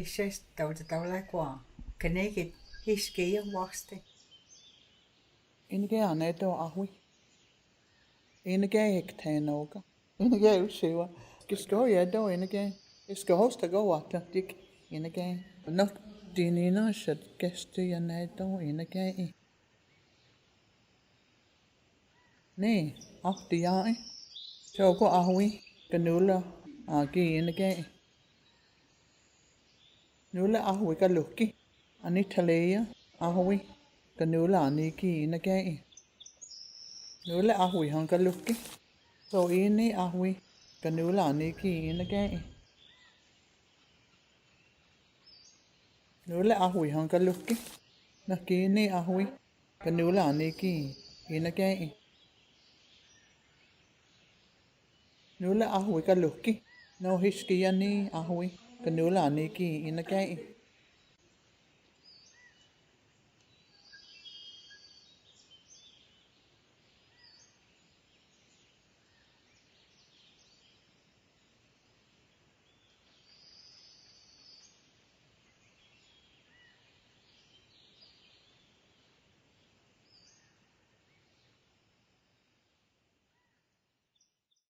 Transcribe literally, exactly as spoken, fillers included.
Ichest tawta tawlai kua. Kanekit hiskeyah wasti. Inagei aneto ahwi. Inagei ektenoka. Inagei usiwa. Kiskohoi eto inagei. Iskahos tago wata tik inagei. Nok tinina shat kesti aneto inagei. Ni, ahti ya'i. Toko ahwi, kanula, aki inagei. Nula ahwi kaluhki. Ani taleya, ahwi, kanula aniki inagei. Nula ahwi han kaluhki. So ini ahwi, kanula aniki inagei. Nula ahwi han kaluhki. Nakini ahwi, kanula aniki inagei. Nula ahwi kaluhki. No hiskeyani ahwi, kanula aniki inagei.